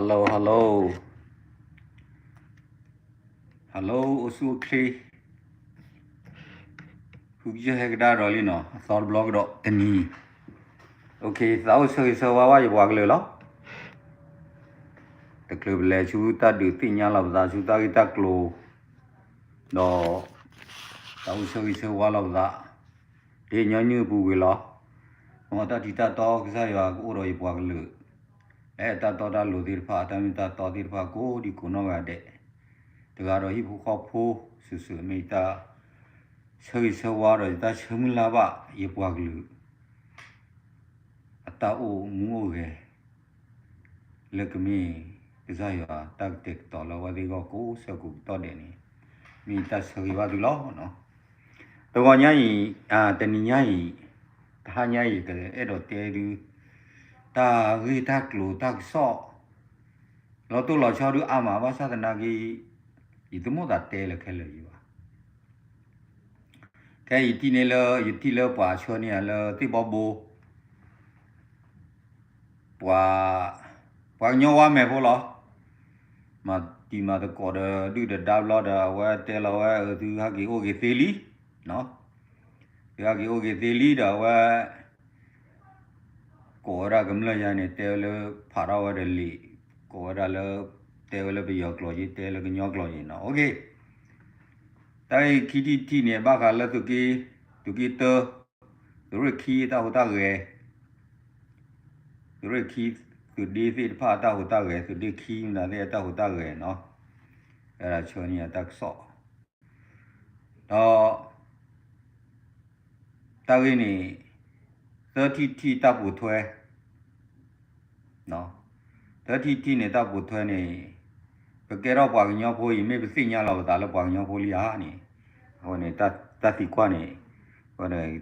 hello hello hello အိၣ်ဆူၣ်အိၣ်ချ့ ဃုကစၢၢ်ဟဲကဒါဒီးလံနီၤ အသီတဘျီကဒီးတနံၤ သးအိၣ်ဆၢဂ့ၤဆၢဝါဘၣ်ယပှၤကလုာ်လီၤ. တချုးပလဲၤဆူတၢ်ဒုးသ့ၣ်ညါလီၤပသးဆူတၢ်ဂ့ၢ်တၢ်ကျိၤ ဒီး သးအိၣ်ဆၢဂ့ၤဆၢဝါလီၤပသး ဒ်ညီနုၢ်အပူၤကွံာ်လီၤ. မ်တၢ်ထံးတၢ်တီကစၢ်ယွၤကအိၣ်ဒီးယပှၤကလုာ် လၢတၢ်တီတၢ်လိၤသ့ၣ်တဖၣ် တၢ်မ့ၢ်တၢ်တီသ့ၣ်တဖၣ်ကိးဒံကိးနီၢ်ဂၤဒဲး တဂၤဒီးဟံၣ်ဖိဃီဖိ စုာ်စုာ်မ့ၢ်ယတၢ်ဆၢဂ့ၤဆၢဝါဒီးယတၢ်ဆၢမုၢ်လၢ်ဘၣ်ယပှၤကလုာ် အတၢ်အိၣ်မူအိၣ်ဂဲၤ လၢကမ့ၢ်ကစၢ်ယွၤတၢ်ကတဲာ်ကတီၤလၢအဝဲသ့ၣ်အဂီၢ်ကိးဆၢကိးကတီၢ်ဒဲးန့ၣ် မ့ၢ်ယတၢ်ဆၢဂ့ၤဘၣ်သုလီၤ. တဂီၤညါအံၤ တနံၤညါအံၤ တဟါညါအံၤ ကအဲၣ်ဒိးတဲဒု တၢ်ဂ့ၢ်တၢ်ကျိၤတၢ်ကစီၣ် လီၤတိၢ်လီၤဆီဒုအါမး ဘၣ်ဆၣ်သနာ်က့ ယတမိၣ်သးတဲလၢခဲလၢာ်ယံၤဘၣ်. ခဲအံၤထံၣ်န့ၣ်လၢ ယထံၣ်လၢပှၤဆှၢန့ၢ်ယၤလၢသ့ၣ်ဘီဘိ ပှၤ ပှၤကညီဝါမဲာ်ဖိလီၤ. မၤတံၤမၤသကိးဒီးဒုၣ်ဒီးဒါဘျီဒီး အဝဲတဲလီၤဝဲ သုဟဲက့ၤအိၣ်က့ၤသ့လံ သုဟဲက့ၤအိၣ်က့ၤသ့လံဒီးအဝဲ ကိးဝဲဒၣ်ကမျၢၢ်ယါန့ၣ် တဲဝဲလၢဖးထီၣ်ဝဲဒီးလံာ် ကိးဝဲဒၣ်လၢ တဲဝဲလၢပယီၤကျိာ်ယ့ တဲလၢကညီကျိာ်ယ့နီၤ တၢ်ဂ့ၢ်ခံထံၣ်တထံၣ်န့ၣ် ဘၣ်ဃးလၢသုးက့ သုးက့တၢ သုးရ့ၣ်ခံအတၢ်ဟူးတၢ်ဂဲၤ သုးရ့ၣ်ခံ သုးဒ့သ့ၣ်တဖၣ်အတၢ်ဟူးတၢ်ဂဲၤ သုးဒ့ခံမနုၤသ့ၣ်အတၢ်ဟူးတၢ်ဂဲၤနီၤ အဲၣ်ဒိးဆှၢန့ၢ်ယၤတၢ်ကစီၣ် ဒီး တၢ်ဂ့ၢ်န့ၣ် သၢထံၣ်တထံၣ်တၢ်ပိာ်ထွဲ သၢထံၣ်တထံၣ်န့ၣ် တၢ်ပိာ်ထွဲန့ၣ် ပကဲထီၣ်ပှၤကညီဖိအံၤ မ့ၢ်ပသ့ၣ်ညါလီၤပသးလၢပှၤကညီဖိလံဧါန့ၣ် အဃိန့ၣ် တၢ်သံကွၢ်န့ၣ်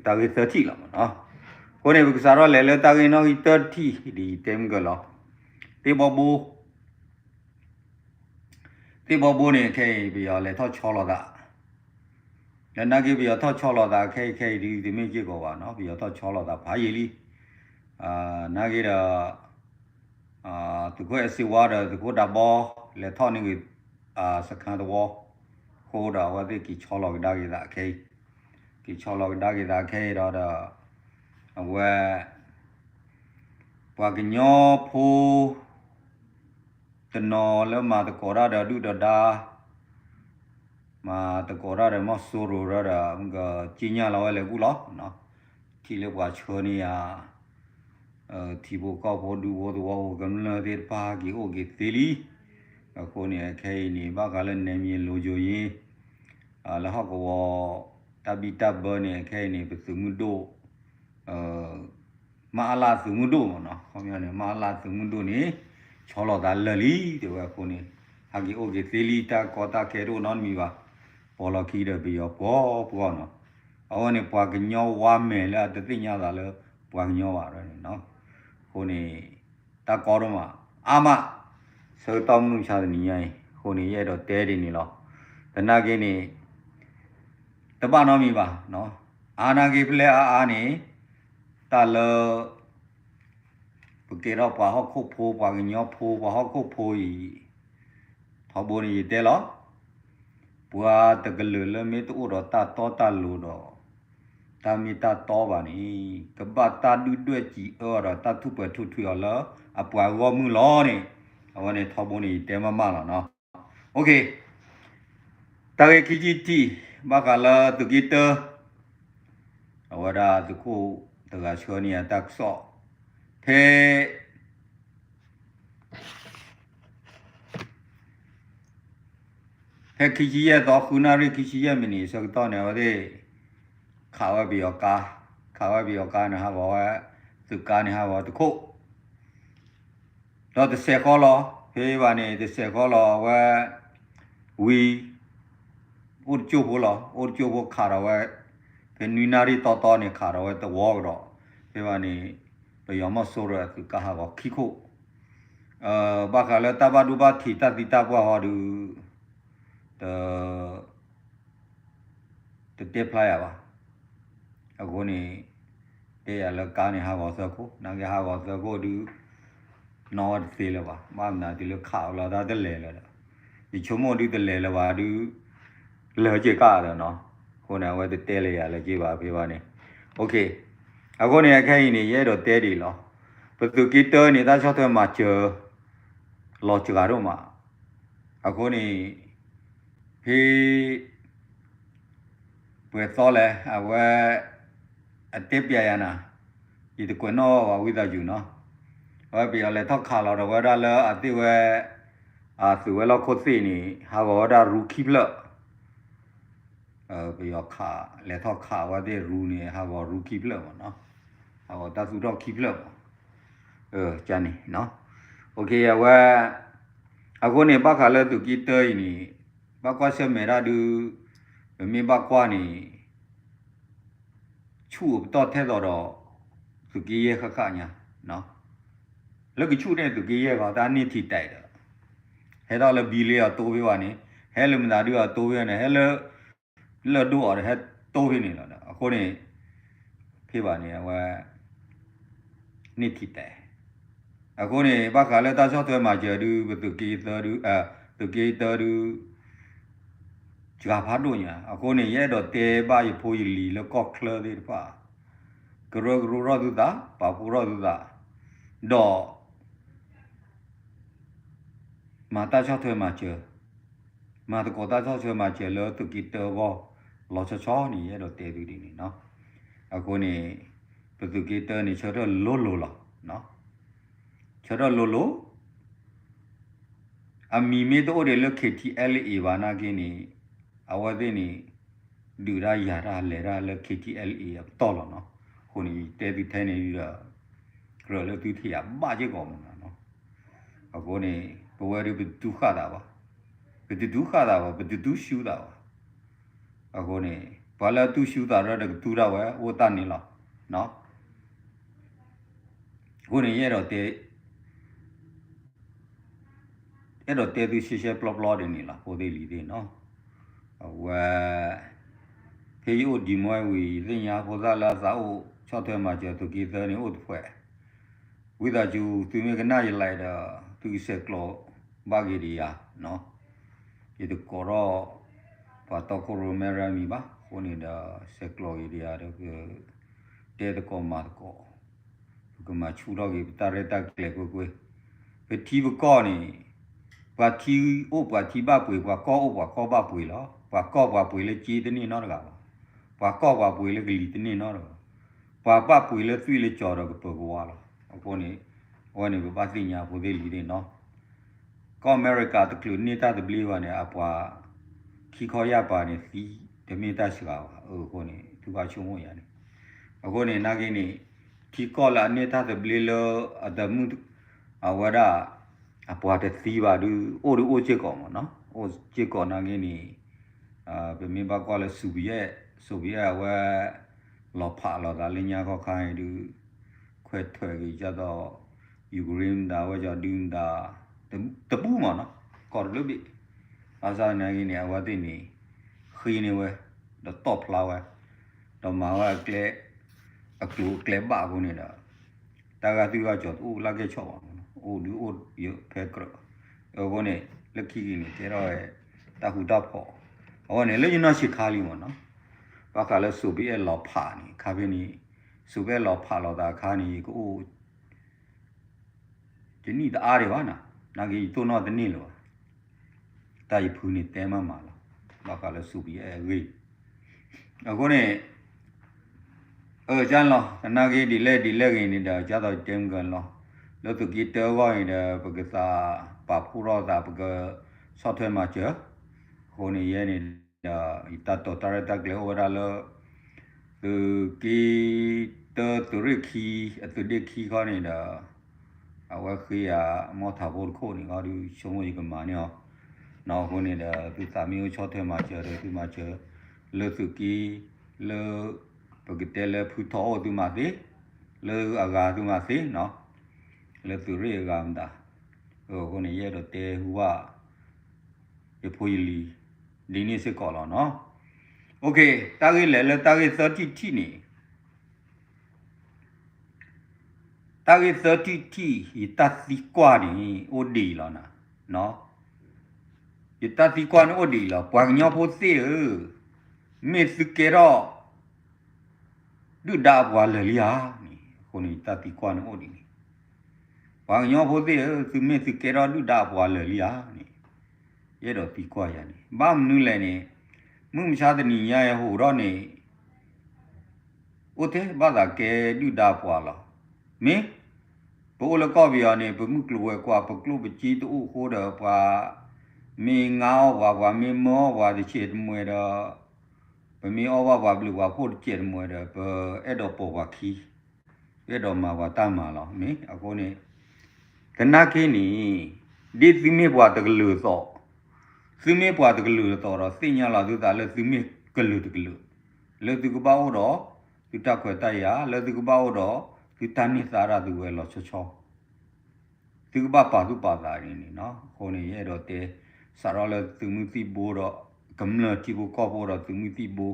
တၢ်ဂ့ၢ်သၢထံၣ်လီၤမးနီၤ အဃိန့ၣ် ပကစးထီၣ်လဲၤလၢတၢ်ဂ့ၢ်နီၣ်ဂံၢ်သၢထံၣ်ဒ်ယတဲမုၢ်ကၢၢ်လီၤ သ့ၣ်ဘီဘိ သ့ၣ်ဘီဘိန့ၣ် ခဲအံၤပယီၤလဲၤထီၣ်ဆီလီၤသး လၢနာ်က့ပယီၤထီၣ်ဆီလီၤသး ခဲအံၤခဲအံၤဒ်တမ့ၢ်စ့ၢ်ကီးဘၣ်နီၤ ပယီၤထီၣ်ဆီလီၤသးဖးယံာ်လံ နာ်က့ဒီး သုးခိၣ်အဲၣ်စ့ဝါဒီးသုးခိၣ်ဒးဘီ လဲၤထီၣ်န့ၢ်ဂ့ၤ စခန်းသဝီ အဃိဒီးအဝဲသ့ၣ်က့ၤဆီလီၤကဒါက့ၤသးခဲအံၤ က့ၤဆီလီၤကဒါက့ၤသးခဲအံၤဒီး အဝဲ ပှၤကညီဖိ တနီၤလၢမၤသကိးတၢ်ဒီးဒုၣ်ဒီးဒါ မၤသကိးတၢ်ဒီးမီၢ်စိရိၤဒီး မ့ၢ်ကစံၣ်ညါလီၤဝဲလဲၤဘူၣ်လီၤ ထံၣ်လၢပှၤဆှၢန့ၢ်ယၤ ထံဖိကီၢ်ဖိဒူဖိသဝီဖိကမျၢၢ်သ့ၣ်တဖၣ် က့ၤအိၣ်က့ၤသ့လံ အဃိန့ၣ် အခဲအံၤန့ၣ် ဘၣ်ဃးလၢနယ်မြေလုံခြုံရေး လၢဟီၣ်ကဝီၤ တၢ်ဘံၣ်တၢ်ဘၢန့ၣ် အခဲအံၤန့ၣ် ပသုးမုၢ်ဒိၣ် မအလသုးမုၢ်ဒိၣ်မ့ၢ်နီၤ ခီပညီန့ၣ် မအလသုးမုၢ်ဒိၣ်န့ၣ် ဆီလီၤသးလၢာ်လံ တဲဝဲအဃိန့ၣ် ဟဲက့ၤအိၣ်က့ၤသ့လံ တၢ်ကီတၢ်ခဲတအိၣ်နီတမံၤဘၣ် ပိာ်လီၤခံဒီးပယီၤပှီၤပှီၤနီၤ အဝဲန့ၣ် ပှၤကညီဝါမဲာ်လၢအတသ့ၣ်ညါသးလၢပှၤကညီဘၣ်န့ၣ်နီၤ အဃိန့ၣ် တၢ်ကီဒိၣ်မး အါမး ဆၢကတီၢ်မုၢ်မဆါတနံၤညါအံၤ အဃိန့ၣ် ယအဲၣ်ဒိးတဲဒ်န့ၣ်လီၤ သနာ်က့န့ၣ် တဘၣ်နီတမံၤဘၣ် အါနာ်က့ဖဲလဲၣ်အါအါန့ၣ် တၢ်လၢ ပကဲထီၣ်ပှၤဟီၣ်ခိၣ်ဖိ ပှၤကညီဖိ ပှၤဟီၣ်ခိၣ်ဖိအံၤ ထီဘိန့ၣ်ယတဲလီၤ ပှၤတကလုာ်လၢမ့ၢ်တအိၣ်ဒီးတၢ်တီတၢ်လိၤဒီး တၢ်မ့ၢ်တၢ်တီဘၣ်န့ၣ် ကဘၣ်တၢ်ဒုၣ်ဒွဲၣ်စံးအၢအီၤဒီးတၢ်ထူၣ်ပှဲၤထူၣ်ထွံအီၤလၢအပှၤဂီၢ်မုၢ်လီၤန့ၣ် အဝဲန့ၣ်ထီဘိန့ၣ်ယတဲမးမးလီၤနီၤ တၢ်ဂ့ၢ်ခံထံၣ်တထံၣ် ဘၣ်ဃးလၢသုးက့တၢ အဝဲဒၣ်သုးခိၣ်တဂၤဆှၢန့ၢ်အတၢ်ကစီၣ် ဖဲ ဖဲခံဆံယဲၢ်သီ ဃုနၣ်ရံၣ်ခံဆံယဲၢ်မံးနံးအဆၢကတီၢ်န့ၣ် အဝဲသ့ၣ် ခးဝဲပယီၤကါ ခးဝဲပယီၤကါန့ၣ် ဟးဂီၤဝဲ သုးကါန့ၣ် ဟးဂီၤတခိၣ် ဒီးတစဲးဃီလီၤ ဖဲဘၣ်န့ၣ် တစဲးဃီလီၤ အဝဲ ဝံၤ အိၣ်တကၠိၢ်ဖိလီၤ အိၣ်တကၠိၢ်ဖိခးဒီးဝဲ ဖဲနွံနၣ်ရံၣ်တီတီန့ၣ် ခးဒီးဝဲတဝီကဒီး ဖဲဘၣ်န့ၣ် ပယီၤမီၢ်စိရိၤအသုးကါဟးဂီၤခံခိၣ် ဘၣ်ဃးလၢတၢ်ဘၣ်ဒိဘၣ်ထံးတၢ်သံတၢ်ပှၢ်ဟီဒုး တ တတဲဖျါယၤဘၣ်. အဃိန့ၣ် တဲယၤလၢကါန့ၣ်ဟးဂီၤသၢခိၣ် နာ်က့ဟးဂီၤသၢခိၣ်ဒုး ယနီၣ်ဝဲတသ့လၢၤဘၣ်, ဘၣ်မနုၤတုၤလၢခးဝဲလီၤတၢ်တလဲၤလၢၤဒီး, ယဆိကမိၣ်ဒုတလဲၤလၢၤဘၣ်ဒု လၢၤက့ၤကၢ်ဒီးနီၤ, အဃိန့ၣ် အဝဲတတဲလၢၤယၤလၢၤက့ၤဘၣ်ဖဲဘၣ်န့ၣ်, အဃိန့ၣ် အခဲအံၤန့ၣ် ယအဲၣ်ဒိးတဲဒ်အံၤလီၤ, ပသုးက့တၢန့ၣ် တၢ်ဆီၣ်ထွဲမၤစၢၤ လီၤစှၤဒိၣ်မး, အဃိန့ၣ် ဖဲ ပှဲၤသီလဲၣ် အဝဲ အတဲပျးယၤနၤ, ယတကွဲးနီၣ်ဝဲဝံသးစူၤနီၤ, အဝဲပယီၤလဲၤထီၣ်ခးလီၤဒီးဝဲဒၣ်လၢအသ့ၣ်ဝဲ အသုးဝဲလီၢ်ခိၣ်သ့ၣ်န့ၣ် ဟးဂီၤဝဲဒၣ်ရူခံဖျၢၣ် ပယီၤခး လဲၤထီၣ်ခးဝဲသ့ၣ်ရူန့ၣ် ဟးဂီၤရူခံဖျၢၣ်မးနီၤ, ဟးဂီၤတၢ်သူၣ်ထီၣ်ခံဖျၢၣ်မး, ကန့ၣ်, အဝဲ အဃိန့ၣ် ဘၣ်ဃးလၢသုးက့တၢအံၤန့ၣ် ဘၣ်ကွၢ်ဆၢၣ်မဲာ်တၢ်ဒုး, ပမ့ၢ်ဘၣ်ကွၢ်န့ၣ် ဆူၣ်အပတီၢ်ထဲသိးဒီး သုးက့ယဲၢ်ဃၣ်ဃၣ်ညါ, လၢကဆူၣ်န့ၣ်သုးက့ယဲၢ်ဂီၤ တၢ်န့ၢ်ထံတဲာ်ဒီး, ဟဲထီၣ်လၢဘံလ့အီၤတိဖဲဘၣ်န့ၣ်, ဟဲလၢမတၤဒုအီၤတိဖဲန့ၣ်, ဟဲလၢ လၢၢ်ဒိၣ်အီၤဒီးဟဲတိဖဲန့ၣ်လီၤဒီး အဃိန့ၣ် ဖဲဘၣ်န့ၣ် အဝဲ န့ၢ်ထံတဲာ်, အဃိန့ၣ် ဘၣ်ဃးလၢတၢ်ဆီၣ်ထွဲမၤစၢၤဒုး ပသုးက့တၢဒုး, သုးက့တၢဒုး စှၤဖးဒိၣ်ညါ, အဃိန့ၣ် ယအဲၣ်ဒိးတဲဘၣ်ယဖိယလံၤလၢကီၢ်ချၢသ့ၣ်တဖၣ်, ကရၢကရိထီၣ်သုသး, ပာ်ဖှိၣ်ထီၣ်သုသး, ဒီး မၤတၢ်ဆီၣ်ထွဲမၤစၢၤ, မၤသကိးတၢ်ဆီၣ်ထွဲမၤစၢၤလၢသုးက့တၢအဂီၢ် လီၤဆီဆီန့ၣ် ယအဲၣ်ဒိးတဲသုဒ်န့ၣ်နီၤ, အဃိန့ၣ် ပသုးက့တၢန့ၣ် ဆၢထၢၣ်လိၤလိၤလီၤ, ဆၢထၢၣ်လိၤလိၤ အမံၤမ့ၢ်တအိၣ်ဒံးလၢ KTLA ဘၣ်နာ်က့န့ၣ်, အဝဲသ့ၣ်န့ၣ် ဒုးတၢ်ယၤတၢ်လဲၤတၢ်လၢ KTLA အပတီၢ်လီၤနီၤ, အဃိန့ၣ် ယတဲသုထဲန့ၣ်ဒီး ကြၢးလၢသုထံၣ်ယၤဘၣ်စ့ၢ်ကီးမးနီၤ, အဃိန့ၣ် ပဝဲဒၣ်ပတတူၢ်ဃာ်သးဘၣ်, ပတတူၢ်ဃာ်သးဘၣ်, ပတတူၢ်ဆူသးဘၣ်, အဃိန့ၣ် ပှၤလၢအတူၢ်ဆူသးရၢဒီးကတူၢ်ဒၣ်ဝဲ အိၣ်တၢ်န့ၣ်လီၤ, အဃိန့ၣ် ယအဲၣ်ဒိးတဲ အဲၣ်ဒိးတဲသုရှဲရှဲပျီပျီဒ်န့ၣ်လီၤ ဖိသ့ၣ်လံၤသ့ၣ်နီၤ, အဝဲ ဖဲယအိၣ်ဒံးမီဝံၤ ယသ့ၣ်ညါဖိသၣ်လၢအသးအိၣ်ဆီၣ်ထွဲမၤစၢၤသုးက့သၢန့ၣ်အိၣ်တဖှဲး, ဝံသးစူၤ သုမ့ၢ်ကနၣ်ယ live ဒီး သုကဆဲးကျိးဘၣ်က့ၤဒံးယၤ, ယတကိးထီၣ် ပှၤတီခိၣ်ရိၣ်မဲရၢမံၤဘၣ်, အဃိန့ၣ်ဒီး ဆဲးကျိးက့ၤဒံးယၤဒီး တဲသကိးမၤသကိး, ပကမၤဆူၣ်ထီၣ်က့ၤပတၢ်ရဲၣ်တၢ်ကျဲၤကွ့ၢ်ကွ့ၢ်, ပထံပကီၢ်န့ၣ် ပှၤထံအိၣ်ပှၤထံဘၣ်ပှ့ၤ, ပှၤကီၢ်အိၣ်ပှၤကီၢ်ဘၣ်ပှ့ၤလီၤ. ပှၤကီၢ်ပှၤပှ့ၤလၢကၠ့တန့ၢ်နီတဂၤဘၣ်. ပှၤကီၢ်ပှၤပှ့ၤလၢကလံၤတန့ၢ်နီတဂၤ, ပှၤဘၣ်ပှ့ၤလၢသွံၣ်လၢကၠီၤဒီးကပၢၤကဝါလီၤ. အဃိန့ၣ် အဝဲန့ၣ်ပဘၣ်သ့ၣ်ညါဖိသ့ၣ်လံၤသ့ၣ်နီၤ, ကီၢ်အမဲရကၤတချုးန့ၢ်တၢ်သဘျ့ဘၣ်န့ၣ် အပှၤခံခီယၢ်ပၤန့ၣ်သံ, တမ့ၢ်တၢ်စှၤဘၣ်. အဃိန့ၣ် သုဘၣ်ဆိကမိၣ်ယၤန့ၣ်, အဃိန့ၣ် နာ်က့န့ၣ် ထံကီၢ်လၢအန့ၢ်တၢ်သဘျ့လၢအတမုၢ် အဝဲဒၣ် အပှၤတသံဘၣ်ဒုး အိၣ်ဒုးအိၣ်စ့ၢ်ကီးမးနီၤ, အိၣ်စ့ၢ်ကီးနာ်က့န့ၣ်, ပမ့ၢ်ဘၣ်ကွၢ်လၢ Soviet, Soviet အဝဲ လီၤဖးလီၤသးလၢညါခီခါအံၤဒုး ခွဲးထွဲးက့ၤဒ်သိး Ukraine မတၤ အဝဲကီၤဒုးမတၤ တဘူၣ်မးနီၤ, ကီၢ်တဘျုးဘ့ၣ်, ဘၣ်ဆၣ်နာ်က့န့ၣ် အဝဲသ့ၣ်န့ၣ် ဃ့န့ၢ်ဝဲ ဒီးတီၣ်ဖျါဝဲ ဒီးမၤဝဲအကျဲ အကျိၤအကျဲဘၣ်အဃိန့ၣ်ဒီး တၢ်ဂာ်သွံၣ်ဂာ်ကၠီၤတအိၣ်လၢကဲဆီၣ်ဘၣ်, အိၣ်ဒုးအိၣ်ယဖဲကြၢး, အဃိန့ၣ် လၢခံက့ၤန့ၣ် ကဲထီၣ်ဝဲ တၢ်ဃူတၢ်ဖိး, အဃိန့ၣ် လၢယနီၢ်ဆံးခါလံမးနီၤ, ဘၣ်ဃးလၢ Soviet လီၤဖးန့ၣ် ခါဖဲန့ၣ် Soviet လီၤဖးလီၤသးအခါန့ၣ် ယကအိၣ် ယနံၣ်တအါဒံးဘၣ်နီၤ, နာ်က့ယတိၢ်နီၣ်တန့ၢ်လၢၤဘၣ်, တၢ်ယဖုန့ၣ်တဲမးမးလီၤ, ဘၣ်ဃးလၢ Soviet အဂ့ၢ်, အဃိန့ၣ် အၢ ကၢ်လီၤ သနာ်က့ဒ်လဲၣ်ဒ်လဲၣ်ဂ့ၤန့ၣ်ဒီး ကၢ်သိးတဲမုၢ်ကၢလီၤ, လၢသုးက့တၢအဂီၢ်န့ၣ်ဒီး ပကသးပာ်ဖှိၣ်ထီၣ်သး ပကဆီၣ်ထွဲမၤစၢၤ, အဃိန့ၣ်ယဲန့ၣ်ဒီး ယတၢ်တိာ်တၢ်ရဲၣ်တၢ်ကျဲၤအိၣ်ဝဲဒၣ်လၢ သုးက့တၢသုးရ့ၣ်ခံ အသုးဒ့ၣ်ခံခီန့ၣ်ဒီး အဝဲဃ့ယၤ မီၢ်ထးဖိတခိၣ်န့ၣ် ခီဒုးဆိကမိၣ်ယကမၤန့ၢ်အီၤ, နီၢ်အဃိန့ၣ်ဒီး သုသးမ့ၢ်အိၣ်ဆီၣ်ထွဲမၤစၢၤဒီး သုမၤစၢၤ လၢသုးက့ လၢ ပကတဲလၢဖုထီၣ်အိၣ်သုမၤသ့, လၢအဂၤသုမၤသ့နီၤ, လၢသုးရ့ၣ်အဂၤမတၤ, အဃိန့ၣ် ယအဲၣ်ဒိးတဲဟူဘၣ် ယဖိယလံၤ ဒ်န့ၣ်စ့ၢ်ကီးလီၤနီၤ. တၢ်ဂ့ၢ်လဲၤလၢတၢ်ဂ့ၢ်သၢထံၣ်တထံၣ်န့ၣ် ပ တၢ်ဂ့ၢ်သၢထံၣ်တထံၣ် ယတၢ်သံကွၢ်န့ၣ် အိၣ်ဒ်အံၤလီၤနၤ, ယတၢ်သံကွၢ်န့ၣ်အိၣ်ဒ်အံၤလီၤ, ပှၤကညီဖိသ့ၣ်ဧၢ, မ့ၢ်သုကဲထီၣ် ဒုၣ်ဒါအပှၤလၢာ်လံဧါန့ၣ်, အဃိန့ၣ် ယတၢ်သံကွၢ်န့ၣ်အိၣ်ဒ်န့ၣ်, ပှၤကညီဖိသ့ၣ်ဧၢ, သုမ့ၢ်သုကဲထီၣ်ဒုၣ်ဒါအပှၤလၢာ်လံဧါန့ၣ်, ယအဲၣ်ဒိးသံကွၢ်ယၤန့ၣ်, ဘၣ်မနုၤလဲၣ်န့ၣ်, မုၢ်မဆါတနံၤညါအံၤဟိးထီၣ်န့ၣ် အိၣ်ထဲဘၣ်သးကဲဒုၣ်ဒါပှၤလီၤ. မ့ၢ်ပအိၣ်လၢကီၢ်ပယီၤန့ၣ် ပမုၢ်ကျိၤဝဲၤကွာ် ပကျိၣ်ပစ့တအိၣ်အဃိဒီး ပှၤမ့ၢ်ငါအီၣ်ပှၤ ပှၤမ့ၢ်မၢအီၣ်ပှၤတစဲးတမှဲၤဒီး ပမ့ၢ်အီၣ်ဘၣ်ပှၤဘျုးပှၤဖှိၣ်တစဲးတမှဲၤဒီး ပအဲၣ်ဒိးပိာ်ပှၤခံ ပအဲၣ်ဒိးမၤပှၤတၢ်မၤလီၤ. မ့ၢ်အဃိန့ၣ် သနာ်က့န့ၣ် ဒ်သုမ့ၢ်ပှၤတကလုာ်အသိး, သုမ့ၢ်ပှၤတကလုာ်အသိးဒီး သ့ၣ်ညါလီၤသုသးလၢသုမ့ၢ်ကလုာ်တကလုာ်, လၢသုကဘၣ်အိၣ်ဒီး သုတၢ်ခွဲးတၢ်ယာ်, လၢသုကဘၣ်အိၣ်ဒီး သုတၢ်န့ၢ်သါတၢ်သုဝဲလီၤဆီဆီ သုကဘၣ်ပာ်သူၣ်ပာ်သးန့ၣ်န့ၣ်, အဃိန့ၣ် ယအဲၣ်ဒိးတဲ စးထီၣ်လၢသုးမုၢ်သံၣ်ဘိဒီး ကမျၢၢ်ထံဖိကီၢ်ဖိဒီးသုးမုၢ်သံၣ်ဘ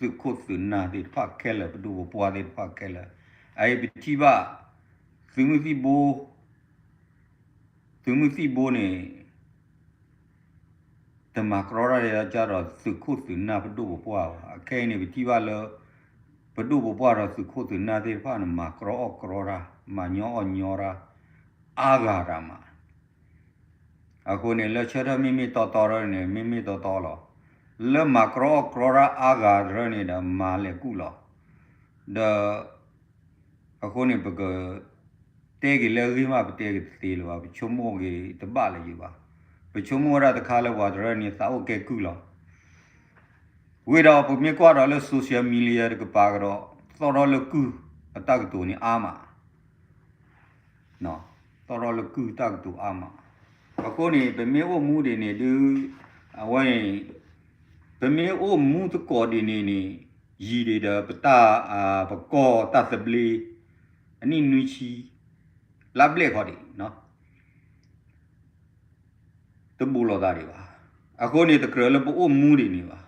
ိ, သုးခိၣ်သုးနၢ်သ့ၣ်တဖၣ်ခဲလၢာ်, ပဒိၣ်ပပှၢ်သ့ၣ်တဖၣ်ခဲလၢာ်, အအံၤပထံၣ်ဘၣ် သုးမုၢ်သံၣ်ဘိ သုးမုၢ်သံၣ်ဘိန့ၣ် တမၤကြီတၢ်ဒီးသုးခိၣ်သုးနၢ်ပဒိၣ်ပပှၢ်ဘၣ်. အခဲအံၤန့ၣ် ပထံၣ်ဘၣ်လၢ ပဒိၣ်ပပှၢ်ဒီးသုးခိၣ်သုးနၢ်သ့ၣ်တဖၣ်န့ၣ် မၤကြီအီၣ်ကြီတၢ်, မၤညီအီၣ်ညီတၢ်, အါဂၤတၢ်မး. အဃိန့ၣ် လၢဆၢထၢၣ်မ့မ့ၢ်တီတီတရၢန့ၣ် မ့မ့ၢ်တီတီလီၤ. လၢမၤကြီအီၣ်ကြီတၢ်အါဂၤတရၢန့ၣ်ဒီး မၤလဲၤကူၣ်လီၤ. ဒီး အဃိန့ၣ် ပက တဲက့ၤလၢအဂ့ၢ်မး ပတဲက့ၤတသ့လၢၤဘၣ်, ပဆိကမိၣ်က့ၤတဘၣ်လၢၤဘၣ်, ပဆိကမိၣ်ဝဲဒၣ်တခါလၢပှၤတရၢန့ၣ် သးအိၣ်ကဲကုၢ်လီၤ. ဝံၤဒီးပမ့ၢ်ကွၢ်ဒီးလၢ social media တကပၤကဒီး သီၣ်ထီၣ်လၢကုၢ်အတၢ်ကတိၤန့ၣ်အါမး သီၣ်ထီၣ်လၢကုၢ်တၢ်ကတိၤအါမး. အဃိန့ၣ် ပမ့ၢ်အိၣ်မူဒ်န့ၣ်ဒုး အဝဲန့ၣ် ပမ့ၢ်အိၣ်မူသကိးဒ်န့ၣ်န့ၣ် ယံာ်ဒံးဒီးပတၢ် ပကီၢ်တၢ်သဘျ့ အနံၣ်နွံဆံ လါဘျဲၣ်ခီဒံး တဘူးလိာ်သးဒံးဘၣ်. အဃိန့ၣ် တကြၢးလၢပအိၣ်မူဒ်န့ၣ်ဘၣ်.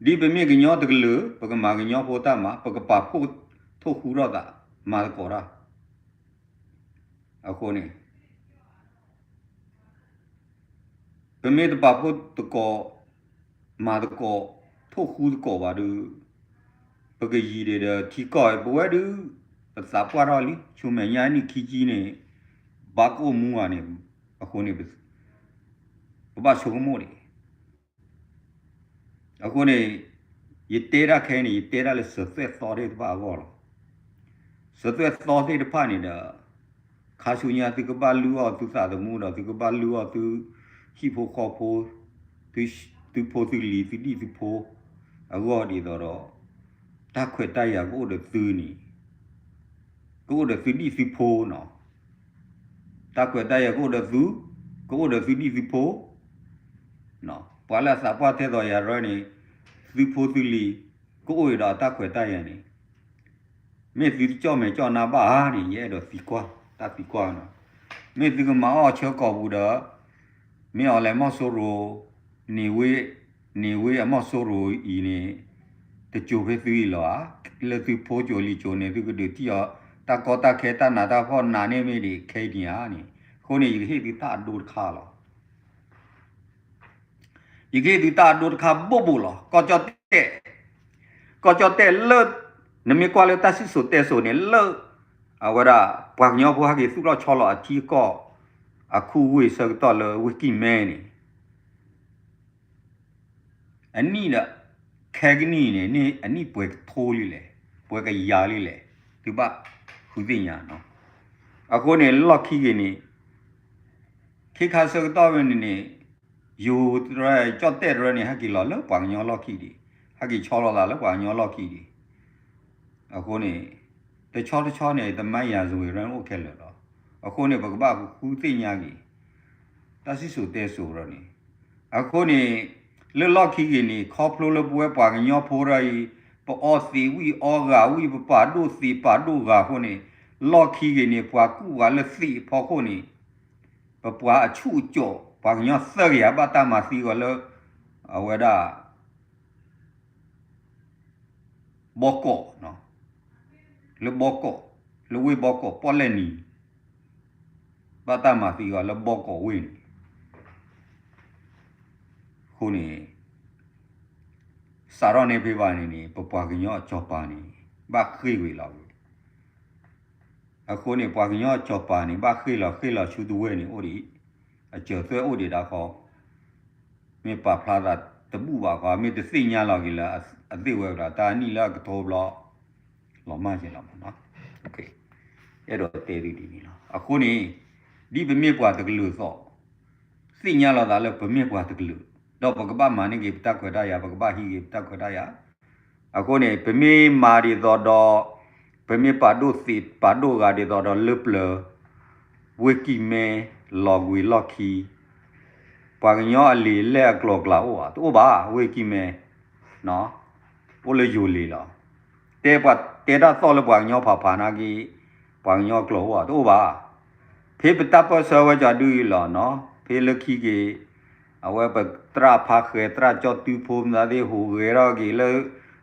ဒ်ပမ့ၢ်ကညီတကလုာ် ပကမၤကညီဖိတၢ်မၤ ပကပာ်ဖှိၣ်ထိၣ်ဃူထီၣ်သး မၤသကိးတၢ်. အဃိန့ၣ် ပမ့ၢ်တပာ်ဖှိၣ်သကိး မၤသကိး ထိၣ်ဃူသကိးဘၣ်ဒီး ပကယံာ်ဒံးဒီးထံကီၢ် ပဝဲဒုး ပသးပှၢ်ထီၣ်လံ ဆူမဲာ်ညါနံၣ်ခံဆံန့ၣ် ဘၣ်ကအိၣ်မူဘၣ်န့ၣ် အဃိန့ၣ် ပဘၣ်ဆိကမိၣ်ဒံး အဃိန့ၣ် ယတဲတၢ်ခဲအံၤန့ၣ် ယတဲတၢ်လၢစၢၤသွဲၣ်သီသ့ၣ်တဖၣ်အဂီၢ်လီၤ. စၢၤသွဲၣ်သီသ့ၣ်တဖၣ်န့ၣ်ဒီး ခါဆူညါသုကဘၣ်လုၢ်အီၣ်သုသးသမူဒီး သုကဘၣ်လုၢ်အီၣ်သုဟံၣ်ဖိဃီဖိ သုဖိသုလံၤ သုဒံၣ်သုဖိ အဂီၢ်ဒ်သိးဒီး တၢ်ခွဲးတၢ်ယာ်ကအိၣ်ဒီးသုန့ၣ် ကအိၣ်ဒီးသုဒံၣ်သုဖိနီၤ. တၢ်ခွဲးတၢ်ယာ်ကအိၣ်ဒီးသု, ကအိၣ်ဒီးသုဒံၣ်သုဖိ, ပှၤလၢအသးပှၢ်ထဲသိးယၤရၢန့ၣ် သုဖိသုလံၤ ကအိၣ်ဒီးတၢ်ခွဲးတၢ်ယာ်န့ၣ် မ့ၢ်သုတကၠီၣ်မဲာ်ကၠီၣ်နါဘၣ်ဧါန့ၣ် ယအဲၣ်ဒိးသံကွၢ် တၢ်သံကွၢ်နီၤ. မ့ၢ်သုကမၤအီၣ်ဆၢကိာ်ပူၤဒီး မ့ၢ်အီၤလဲၤမီၢ်စိရိၤ န့ၢ်ဝ့ န့ၢ်ဝ့အမီၢ်စိရိၤအံၤန့ၣ် တစိၤဖဲသုအံၤလီၤဧါ. လၢသုဖိစိၤလံၤစိၤန့ၣ် သုကဒုးထံၣ်အီၤ တၢ်ကီတၢ်ခဲတၢ်နးတၢ်ဖှီၣ်နးန့ၢ်မ့ၢ်ဒံးခဲအံၤန့ၣ်ဧါန့ၣ်. အဃိန့ၣ် ယကဟ့ၣ်သုတၢ်အဒိတခါလီၤ. ယကဟ့ၣ်သုတၢ်အဒိတခါဘိၣ်ဘိၣ်လီၤ. ကီၢ်ကၠီၣ်တဲၣ်, ကီၢ်ကၠီၣ်တဲၣ်လၢ နမ့ၢ်ကွၢ်လၢတၢ်စံၣ်စိၤတဲစိၤန့ၣ် လၢ အဝဲဒၣ် ပှၤကညီဖိဟဲက့ၤသူၣ်ထီၣ်ဆီလီၤအထံအကီၢ် အခူဝ့ၢ်ဆၢကတီၢ်လၢဝ့ၢ်ကံၢ်မဲန့ၣ် အနံၣ်ဒီး ခဲကနံၣ်အံၤန့ၣ် အနံၣ်ပှဲၤကထိလံလဲၣ်, ပှဲၤကယၤလံလဲၣ်, သုဘၣ်ဃုသ့ၣ်ညါနီၤ. အဃိန့ၣ် လီၢ်ခံက့ၤန့ၣ် ခ့ခါဆၢကတီၢ်ဝဲန့ၣ်န့ၣ် ယိၤတရၢ ကၠီၣ်တဲၣ်တရၢန့ၣ် ဟဲက့ၤလီၤလၢပှၤကညီလီၢ်ခံဒံး, ဟဲက့ၤဆီလီၤသးလၢပှၤကညီလီၢ်ခံဒံး. အဃိန့ၣ် တဆီတဆီန့ၣ် တမၤယၤစဝ့ၤရၢန့ၣ်အိၣ်ခဲလၢာ်လီၤ. အဃိန့ၣ် ပကဘၣ်ဃုသ့ၣ်ညါက့ၤ တၢ်စံၣ်စိၤတဲစိၤရၢန့ၣ်. အဃိန့ၣ် လၢလီၢ်ခံက့ၤန့ၣ် ခီဖျိလၢပဝဲပှၤကညီဖိရၢအံၤ ပအီသံးဝံၣ်အီဂၤဝံၣ် ပပာ်ဒိၣ်သံးပာ်ဒိၣ်ဂၤအဃိန့ၣ် လီၢ်ခံက့ၤန့ၣ် ပှၤကူၣ်ပှၤလၢသံးအဖီခိၣ်န့ၣ် ပပှၤအဆူၣ်အကိာ် ပှၤကညီသၢကယၤဘၣ်တၢ်မၤသံအီၤလၢ အဝဲဒၣ် ဘီကီး, လၢဘီကီး, လၢဝ့ၢ်ဘီကီးပီၣ်လဲၣ်နံၤ ဘၣ်တၢ်မၤသံအီၤလၢဘီကီးဝ့ၢ်န့ၣ် အဃိန့ၣ် စးထီၣ်န့ၢ်ဖဲဘၣ်န့ၣ်န့ၣ် ပပှၤကညီအစီၤပၤန့ၣ် ဘၣ်ဃ့ၢ်ဝံၤလီၤဝဲ အဃိန့ၣ် ပှၤကညီအစီၤပၤန့ၣ် ဘၣ်ဃ့ၢ်လီၤဃ့ၢ်လီၤဆူတဝဲၢ်န့ၣ်အိၣ်ဒံး အစၢၤသွဲၣ်အိၣ်ဒံးဒၣ်ဃီ မ့ၢ်ပာ်ဖျါသးတဘူၣ်ဘၣ်ဃီ မ့ၢ်တသ့ၣ်ညါလီၤက့ၤလၢအသ့ၣ်ဝဲကဒီး တၢ်နံၣ်လၢအကထိဘျီ လီၤမၢ်က့ၤလီၤမးနီၤ အဲၣ်ဒိးတဲသုဒ်န့ၣ်လီၤ. အဃိန့ၣ် ဒ်ပမ့ၢ်ပှၤတကလုာ်အသိး သ့ၣ်ညါလီၤသးလၢပမ့ၢ်ပှၤတကလုာ် ဒီးပကဘၣ်မၤန့ၢ်က့ၤပတၢ်ခွဲးတၢ်ယာ် ပကဘၣ်ဟံးက့ၤပတၢ်ခွဲးတၢ်ယာ် အဃိန့ၣ် ပမ့ၢ်မၤဒ်သိးဒီး ပမ့ၢ်ပာ်ဒိၣ်သ့ပာ်ဒိၣ်ဂၤဒ်သိးဒီးလၢပျၢၤ ဝ့ၢ်ကံၢ်မဲ လီၤကွံာ်လီၢ်ခံ ပှၤကညီအလံာ်လဲၢ်အကျိၤအကျဲအိၣ်ဧါ တအိၣ်ဘၣ် ဝ့ၢ်ကံၢ်မဲ အိၣ်လၢယိၤလ့ၤလီၤ. တဲပှၤတဲတၢ်သီၣ်လၢပှၤကညီဖးဖးနာ်က့ ပှၤကညီအကျိၤအိၣ်ဧါ တအိၣ်ဘၣ်. ဖဲပတၢ်ပၢၢ်ဆၢဝဲကီးဒုအံၤလီၤနီၤ ဖဲလၢခံက့ၤ အဝဲပသရၣ်ဖါဃဲၤ သရၣ်ကၠီတုဖိမသးသ့ၣ်ဟူးဂဲၤထီၣ်က့ၤလၢ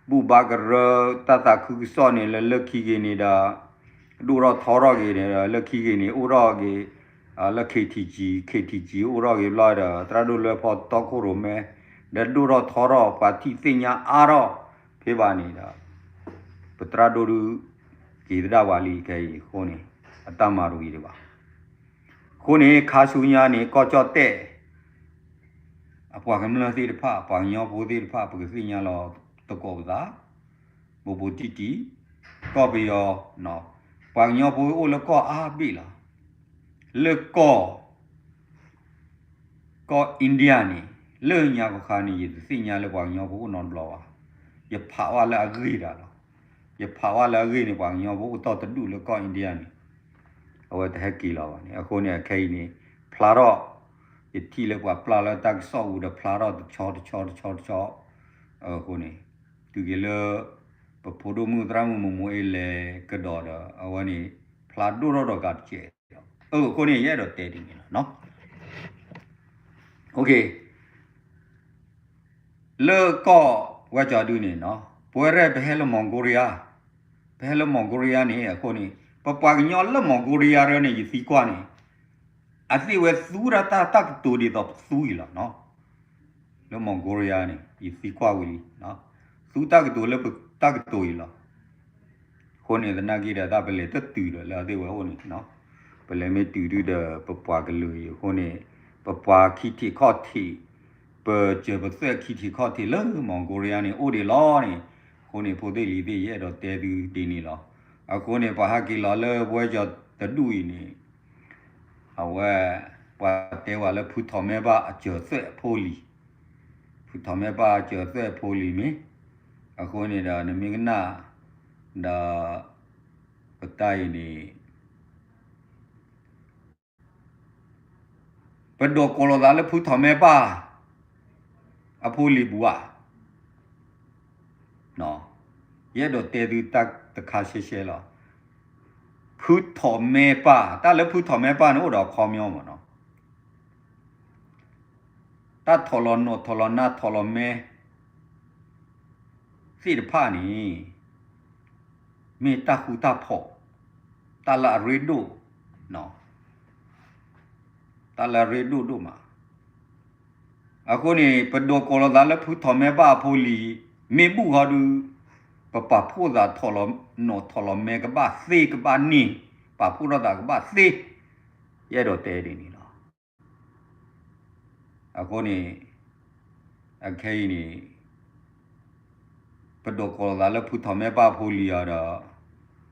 ဘူၣ်ဘါကရၢ တၢ်သးခုကစီၣ်န့ၣ် လၢလၢခံက့ၤန့ၣ်ဒီး ဒိၣ်ထီၣ်ထီထီၣ်က့ၤန့ၣ်ဒီး လၢခံက့ၤန့ၣ် အိၣ်ထီၣ်က့ၤ လၢ K T G K T G အိၣ်ထီၣ်က့ၤဘျီဒီး သရၣ်ဒိၣ်လွဲဖီတီခိၣ်ရိၣ်မဲ ဒီးဒိၣ်ထီၣ်ထီထီၣ် ပှၤထံၣ်သ့ၣ်ညါအါထီၣ် ဖဲဘၣ်န့ၣ်ဒီး ပသရၣ်ဒိၣ်ဒု က့ၤသဒၣ်ပှၤလံခဲအံၤအဃိန့ၣ် အတၢ်မၤတဝံၤဒံးဘၣ်. အဃိန့ၣ် ခါဆူညါန့ၣ် ကီၢ်ကၠီၣ်တဲၣ် အပှၤကမျၢၢ်သ့ၣ်တဖၣ် ပှၤကညီဖိသ့ၣ်တဖၣ် ပကသ့ၣ်ညါလီၤသကိးပသး ဘူးဘူးတံၢ်တံၢ် ကီၢ်ပယီၤ ပှၤကညီဖိအိၣ်လၢကီၢ်အါဘ့ၣ်လီၤ. လၢကီၢ် ကီၢ် India န့ၣ် လၢညါခီခါန့ၣ် ယတသ့ၣ်ညါလၢပှၤကညီဖိအိၣ်နီတဘျီဘၣ်. ယဖးဝဲလၢအဂ့ၢ်ဒၣ်လီၤ. ယဖးဝဲလၢအဂ့ၢ်န့ၣ် ပှၤကညီဖိအိၣ်တီၢ်တဒူၣ်လၢကီၢ် India န့ၣ် အဝဲတဟဲက့ၤလီၤဘၣ်န့ၣ် အဃိန့ၣ် အခဲအံၤန့ၣ် ဖျါထီၣ် ယထံၣ်လၢပှၤပျၢ်လၢတၢ်ကစီၣ်ပူၤဒီး ဖျါထီၣ်တဆီတဆီတဆီတဆီ အဃိန့ၣ် တုၤက့ၤလၢ ပဖိဒိၣ်မုၣ်သရၣ်မုၣ်မူးမူးအ့လဲၤကဒီးဒီး အဝဲန့ၣ် ဖျါဒိၣ်ထီၣ်ဒီးကးတကဲးဒီး အဃိန့ၣ် ယအဲၣ်ဒိးတဲဒ်န့ၣ်လီၤ. လၢကီၢ်ဝဲကီၤဒုန့ၣ်နီၤ ပဝဲရဲၣ်ပဟဲလၢ Mongolia ပဟဲလၢ Mongolia န့ၣ် အဃိန့ၣ် ပပှၤကညီလၢ Mongolia ရၢန့ၣ် ယသံကွၢ်န့ၣ် အသ့ၣ်ဝဲသူတၢ်တၢ်ကတိၤဒ်သိးပသူအံၤလီၤနီၤ. လၢ Mongolia န့ၣ် ယသံကွၢ်ဝံၤလံ သူတၢ်ကတိၤလၢပတၢ်ကတိၤအံၤလီၤ. အဃိန့ၣ် သနာ်က့ဒီးတၢ်ပလဲၤတတုၤဒီးလၢအသ့ၣ်ဝဲအိၣ်န့ၣ်နီၤ ပလဲၤမ့ၢ်တုၤဒုဒီးပပှၤကလုာ်အံၤအဃိန့ၣ် ပပှၤခံထံးခီၣ်ထံး ပစၢၤပသွဲၣ်ခံထံးခီၣ်ထံးလၢ Mongolia န့ၣ် အိၣ်ဒံးလီၤန့ၣ် အဃိန့ၣ် ဖိသ့ၣ်လံၤသ့ၣ် ယအဲၣ်ဒိးတဲသုဒ်န့ၣ်လီၤ. အဃိန့ၣ် ပှၤဟဲက့ၤလီၤလၢပဝဲကီၤတဒူၣ်အံၤန့ၣ် အဝဲ ပှၤတဲဝဲလၢဖုထီၣ်မဲဘၣ်အစၢၤသွဲၣ်အဖိလံၤ ဖုထီၣ်မဲဘၣ်အစၢၤသွဲၣ်အဖိလံၤမ့ၢ် အဃိန့ၣ်ဒီးနမ့ၢ်ကနၣ် ဒီး ပတၢ်အံၤန့ၣ် ပဒိးကိးလိာ်သးလၢဖုထီၣ်မဲဘၣ် အဖိလံၤဘူးဧါ ယအဲၣ်ဒိးတဲသုတၢ်တခါရှဲရှဲလီၤ. ဖုထီၣ်မဲဘၣ် တၢ်လၢဖုထီၣ်မဲဘၣ်န့ၣ် အိၣ်ဒီးအခီပညီမ့ၢ်နီၤ တၢ်ထီၣ်လီၤနိၣ်ထီၣ်လီၤနါထီၣ်လီၤမဲ သ့ၣ်တဖၣ်န့ၣ် မ့ၢ်တၢ်ဃူတၢ်ဖိး တၢ်လၢအရ့ဒိၣ် တၢ်လၢအရ့ဒိၣ်ဒိၣ်မး အဃိန့ၣ် ပဒိးကိးလိာ်သးလၢဖုထီၣ်မဲဘၣ်အဖိလံၤ မ့ၢ်ဘူၣ်ဃီဒု ပပာ်ဖှိၣ်သးထီၣ်လီၤနိၣ်ထီၣ်လီၤမဲကဘၣ်သ့ ကဘၣ်န့ၢ် ပာ်ဖှိၣ်ထီၣ်သးကဘၣ်သ့ ယအဲၣ်ဒိးတဲဒ်န့ၣ်လီၤ. အဃိန့ၣ် အခဲအံၤန့ၣ် ပဒိးကိးလိာ်သးလၢဖုထီၣ်မဲဘၣ်အဖိလံၤအီၤဒီး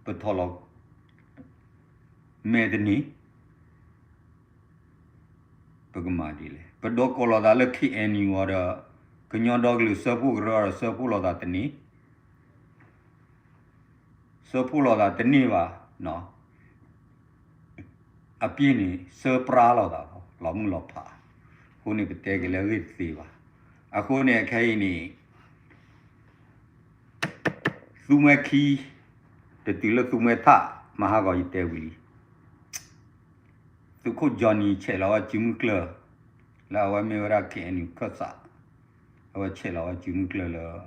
ပထီၣ်လီၤမဲတန့ၢ် ပကမၤဒ်လဲၣ်. ပဒိးကိးလိာ်သးလၢ K N U အီၤဒီး ကညီဒီကလုာ်စၢဖှိၣ်ကရၢအီၤဒီး စၢဖှိၣ်လိာ်သးတန့ၢ် စၢဖှိၣ်လိာ်သးတန့ၢ်ဘၣ်. အပျ့ၤန့ၣ် စၢပြါလိာ်သး လီၤမုၢ်လီၤဖး. အဃိန့ၣ် ပတဲက့ၤလၢအဂ့ၢ်တသ့ဘၣ်. အဃိန့ၣ် အခဲအံၤန့ၣ် သူမှဲခံ တတုၤလၢသူမှဲထး မဟါဂီၤယတဲဝံၤလံ သုးခိၣ် Johnny ဆဲးလီၤဝဲစုမုၢ်ကျၢၢ် လၢအဝဲမ့ၢ်ဝဲဒၣ် K N U ခၢၣ်စး အဝဲဆဲးလီၤဝဲစုမုၢ်ကျၢၢ်လၢ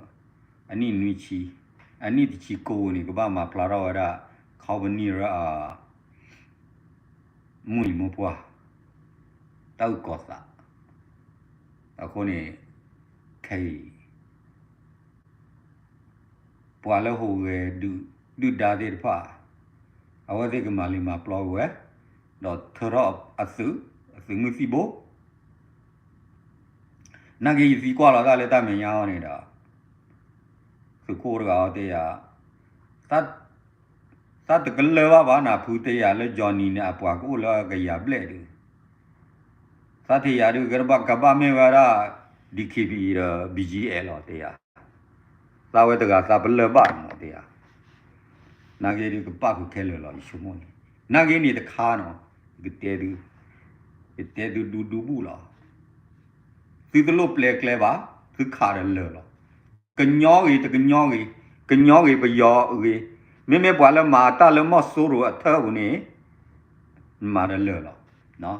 အနံၣ်နွံဆံ အနံၣ်တဆံကိးန့ၣ် ကဘၣ်မၤဖျါထီၣ်ဝဲဒၣ် ခီပနံၣ်ရၢအ မုၢ်လံၤမိၢ်ပှၢ် တၢ်အုၣ်ကီၤသး အဃိန့ၣ် ခဲအံၤ ပှၤလၢဟူးဂဲၤဒုၣ်ဒါသ့ၣ်တဖၣ် အဝဲသ့ၣ်ကမၤလံာ်မၤပျီဝဲ ဒီးထၢထီၣ်အသုး အသုးမုၢ်သံၣ်ဘိ နာ်က့ယသံကွၢ်လီၤတၢ်လၢတၢ်မဲာ်ညါအီၤန့ၣ်ဒီး သုးခိၣ်တဂၤအီၤတဲယၤ သးတကလၢၢ်ဘၣ်ဘၣ်နၤ ဖုတဲယၤလၢ Johnny န့ၣ် အပှၤကအိၣ်လၢကယၤဘျဲၣ်ဒုး သးထံၣ်ယၤဒုး ကဘၣ်ကဘၣ်မ့ၢ်ဝဲဒၣ် DKBA ဒီး BGF လီၤတဲယၤ သးဝဲတဂၤသးပလၢၢ်ဘၣ်မးတဲယၤ နာ်က့ဒုးကပၣ်ဃုာ်ခဲလၢာ်လီၤ ယဆိကမိၣ်န့ၣ် နာ်က့န့ၣ်တခါနီၤ ယကတဲသု ယတဲသုဒူဒူဘူၣ်လီၤ သုတလိၣ်ပျဲကျဲဘၣ် သုခးဒီးလၢာ်လီၤ ကညီဂ့ၤ တကညီဂ့ၤ ကညီဂ့ၤ ပယီၤဂ့ၤ မ့မ့ၢ်ပှၤလၢမၤတၢ်လၢမီၢ်စိရိၤအထၢပူၤန့ၣ် မၤဒီးလၢာ်လီၤ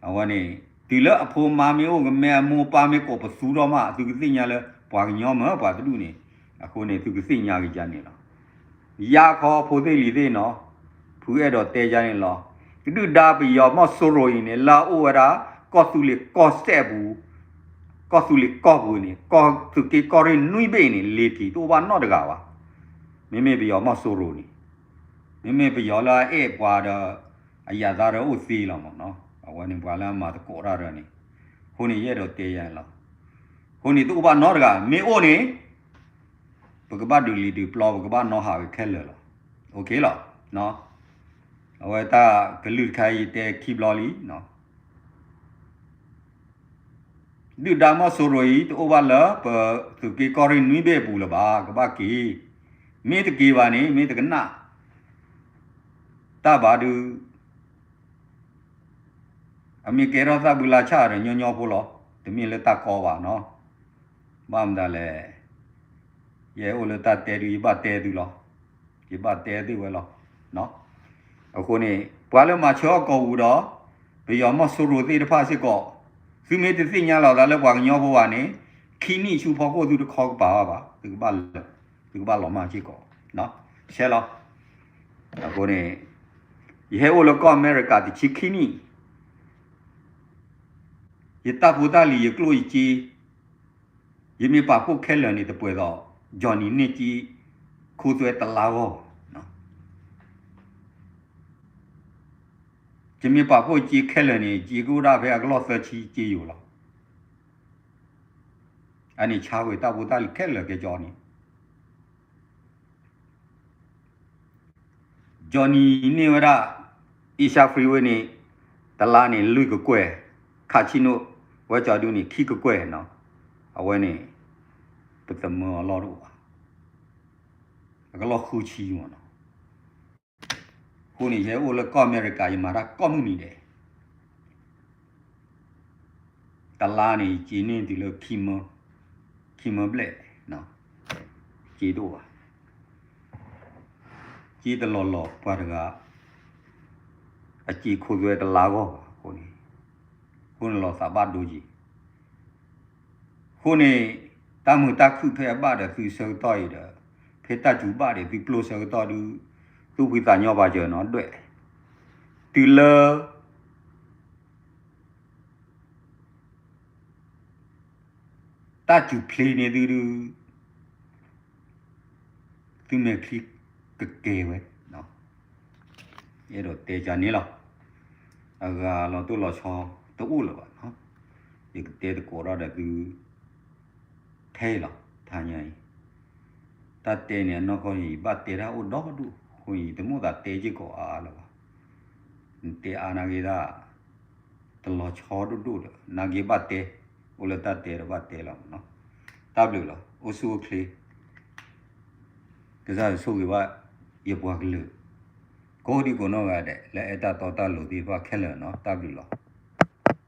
အဝဲန့ၣ် တုၤလၢအဖိအမါမ့ၢ်အိၣ် ကမဲအမိၢ်ပၢ်မ့ၢ်ကိးပသူထီၣ်မး သုကသ့ၣ်ညါလၢ ပှၤကညီမ့ၢ်ပှၤတဒူၣ်န့ၣ် အဃိန့ၣ် သုကသ့ၣ်ညါကယၤန့ၣ်လီၤ ယၤခီဖိသ့ၣ်လံၤသ့ၣ်နီၤ ဖုအဲၣ်ဒိးတဲယၤန့ၣ်လီၤ ကဒုၣ်ဒါပယီၤမီၢ်စိရိၤအံၤန့ၣ် လၢအအိၣ်ဝဲဒၣ် ကီၢ်သူလ့ၤကီၢ်စဲၣ်ပူၤ ကီၢ်သူလ့ၤကီၢ်ပူၤန့ၣ် ကီၢ်သုးက့ကီၢ်ရ့ၣ်နွံဘ့ၣ်အံၤန့ၣ် လ့ၤထံးတအိၣ်ဘၣ်နီတဂၤဘၣ် မ့မ့ၢ်ပယီၤမီၢ်စိရိၤန့ၣ် မ့မ့ၢ်ပယီၤလၢအအဲၣ်ပှၤဒီး အယၤသးဒီးအိၣ်သ့လီၤမးနီၤ အဝဲန့ၣ်ပှၤလၢအမၤသကိးတၢ်ဒီးန့ၣ် အဃိန့ၣ် ယအဲၣ်ဒိးတဲယၤန့ၣ်လီၤ အဃိန့ၣ်တအိၣ်ဘၣ်နီတဂၤ မ့ၢ်အိၣ်န့ၣ် ပကဘၣ်ဒုးလံာ်ဒုးပျီ ပကဘၣ်နီဟးဂ့ၤခဲလၢာ်လီၤ OK လီၤ အဝဲတၢ်ကလုၢ်တခါအံၤယတဲခံဘျီလံ ဒုၣ်ဒါမီၢ်စိရိၤအံၤ တအိၣ်ဘၣ်လၢပသုးက့ကီၢ်ရ့ၣ်နွံဘ့ၣ်အပူၤလၢၤဘၣ် ကဘၣ်က့ၤ မ့ၢ်တက့ၤဘၣ်န့ၣ် မ့ၢ်တကနၣ်တၢ်ဘၣ်ဒုး အမ့ၢ်ကဲထီၣ်သၣ်ဘုလါဆၣ်ဒီးညီညီဖိလီၤ တမ့ၢ်လၢတၢ်ကီဘၣ်နီၤ ဘၣ်မတၤလဲၣ် ယဲအိၣ်လၢတၢ်တဲဒုး ယဘၣ်တဲသုလီၤ ယဘၣ်တဲသုဝဲလီၤ အဃိန့ၣ် ပှၤလၢမၤဆၢအီၣ်ကီၢ်ပူၤဒီး ပယီၤမီၢ်စိရိၤသ့ၣ်တဖၣ်စ့ၢ်ကီး သုမ့ၢ်တသ့ၣ်ညါလီၤသးလၢပှၤကညီဖိဘၣ်န့ၣ် ခံနံၣ်ဆူဖီခိၣ်သုတခီကပၤဘၣ်ဘၣ် သုကဘၣ်လီၤမၢ်စ့ၢ်ကီး ဆဲးလီၤ အဃိန့ၣ် ယဟဲအိၣ်လၢကီၢ်အမဲရကၤတဆံခံနံၣ် ယတၢ်ဖိတၢ်လံၤ ယကျိၣ်ယစ့ ယမ့ၢ်ပာ်ဖှိၣ်ခဲလၢာ်န့ၣ် တပှဲၤဒီး Johnny န့ၢ်က့ ခိသွဲတလါဂီၢ် ယမ့ၢ်ပာ်ဖှိၣ်က့ခဲလၢာ်န့ၣ် က့ကအိၣ်ဒၣ်ဖဲအကလီၢ်သၢဆံက့ယိာ်လီၤ အန့ၣ်ဆါဝဲတၢ်ဖိတၢ်လံၤခဲလၢာ်ကဲကၠီန့ၣ် Johnny န့ၢ်ဝဲဒၣ် Asia Freeway န့ၣ် တလါန့ၣ် လွံၢ်ကကွဲၢ်, ခးဆံနိၣ် ဝဲကၠီဒုန့ၣ် ခံကကွဲၢ်နီၤ, အဝဲန့ၣ် ပသမၢအီၤလီၢ်တအိၣ်ဘၣ်, အကလီၢ်ဃုဆံမ့ၢ်နီၤ. အဃိန့ၣ် ယဟဲအိၣ်လၢကီၢ်အမဲရကၤ ယမၤတၢ်ကိးမုၢ်နံၤဒဲး တလါန့ၣ် ယက့န့ၢ်တုၤလၢ ခံမၢဘျဲၣ်, က့တအိၣ်ဘၣ်, က့တလီၤလီၤပှၤတဂၤ အက့ခိသွဲတလါဂီၢ်ဘၣ်အဃိန့ၣ်, အဃိန့ၣ်လီၤသးဘၣ်ဒိက့ၤ. အဃိန့ၣ် တၢ်မုာ်တၢ်ခုၣ်ဖဲအဘၣ်ဒီးသုဆၢကတီၢ်အံၤဒီး ဖဲတၢ်စူၤဘၣ်ဒီးသုပျိဆၢကတီၢ်ဒုး သူၣ်ဖှံသးညီပာ်စၢၤနီၤဒွဲၣ်, တုၤလၢ တၢ်စူၤဖျ့န့ၢ်သုဒုး သုမဲာ်ချံကကဲၤဝဲ, အဲၣ်ဒိးတဲကန့ၣ်လီၤ. အဂၤလီၤတိၢ်လီၤဆီတအိၣ်လၢၤဘၣ်, ယကတဲသကိးထီၣ်ဒီးသု ထဲအံၤလီၤ. တဟါညါအံၤ တၢ်တဲန့ၣ် အနီၢ်ကီၢ်န့ၣ် ယဘၣ်တဲတၢ်အိၣ်ဒီဒူၣ်အဃိန့ၣ် ယတမိၣ်သးတဲစ့ၢ်ကီးအါအါလၢၤဘၣ်. နတဲအါနာ်က့ဒၣ် တလီၤဆီဒိၣ်ဒိၣ်ဒီး နာ်က့ဘၣ်တဲ, အိၣ်လၢတၢ်တဲဒီးဘၣ်တဲလီၤမ့ၢ်နီၤ. တၢ်ဘျုးလီၤ. အိၣ်ဆူၣ်အိၣ်ချ့ ကစၢ်ယွၤဆိၣ်ဂ့ၤဘၣ် ယပှၤကလုာ် ကိးဒံကိးနီၢ်ဂၤဒဲး လၢအဲၣ်တၢ်တီတၢ်လိၤသ့ၣ်တဖၣ်ခဲလၢာ်နီၤ. တၢ်ဘျုးလီၤ.